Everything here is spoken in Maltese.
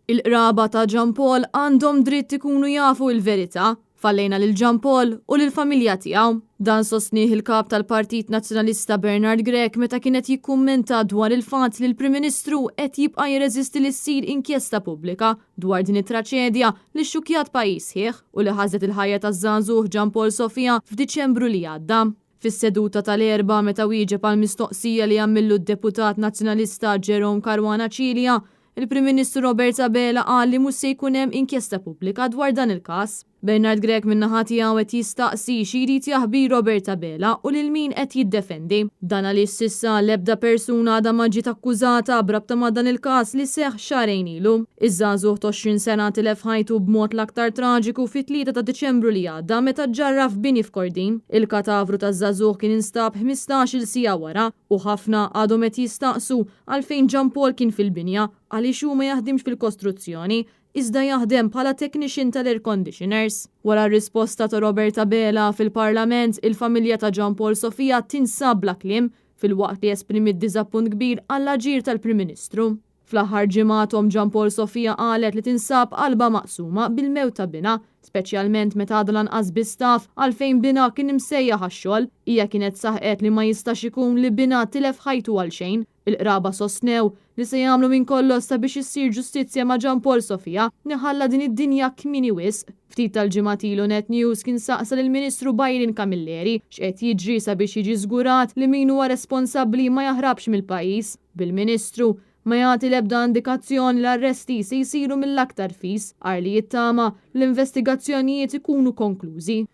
Il-qraba ta' Jean Paul għandhom dritt ikunu jafu il-verità. Fallejna lil Jean Paul u lill-familja tiegħu. Dan sostnieh il-Kap tal-Partit Nazzjonalista Bernard Grech meta kien qed jikkummenta dwar il-fatt li l-Prim Ministru qed jibqa' jirreżisti li ssir inkjesta pubblika dwar din it-traċedja li xxukkjat pajjiż sħiħ u li ħasdet il-ħajja taż-żagħżugħ Jean Paul Sofia f'Diċembru li għadda. Fis-seduta tal-Erbgħa meta wieġeb għal mistoqsija li għamillu d-Deputat Nazzjonalista Jerome Caruana Cilia, il-Prim Ministru Robert Abela qal li mhux se jkun hemm inkjesta pubblika dwar dan il-każ. Bernard Grech min-naħa tiegħu qed jistaqsi xi jrid jaħbi Robert Abela u lil min qed jiddefendi. Dan għaliex s'issa l-ebda persuna għadha ma ġiet akkużata b'rabta ma' dan il-każ li seħħ xahrejn ilu. Iż-żagħżugħ t'20 sena tilef ħajtu b'mod l-aktar traġiku fit-3 ta' Diċembru li għadda meta ġġarraf bini f'Kordin. Il-katavru taż-żagħżugħ kien instab 15-il siegħa wara u ħafna għadhom qed jistaqsu għalfejn Jean Paul kien fil-binja għaliex hu ma jaħdimx fil-kostruzzjoni iżda jaħdem bħala technician tal-air conditioners. Wara r-risposta ta' Robert Abela fil-Parlament, il-familja ta' Jean Paul Sofia tinsab bla kliem filwaqt li esprimiet diżappunt kbir għall-aġir tal-Prim Ministru. Fl-aħħar ġimgħat omm Jean Paul Sofia qalet li tinsab qalbha maqsuma bil-mewt ta' binha, speċjalment meta għadha lanqas biss taf għalfejn binha kien imsejjaħ għax-xogħol. Hija kienet saħqet li ma jistax ikun li binha tilef ħajtu għalxejn. Il-qraba sostnew li se jagħmlu minn kollox sabiex issir ġustizzja ma' Jean Paul Sofia li ħalla din id-dinja kmieni wisq. Ftit tal-ġimgħat ilu Net News kien saqsa lill-Ministru Byron Camilleri x'qed jiġri sabiex jiġi żgurat li min huwa responsabbli ma jaħrabx mill-pajjiż. Bil-Ministru ma jagħti l-ebda indikazzjoni li l-arresti se jsiru mill-aktar fis, qar li jittama li l-investigazzjonijiet ikunu konklużi.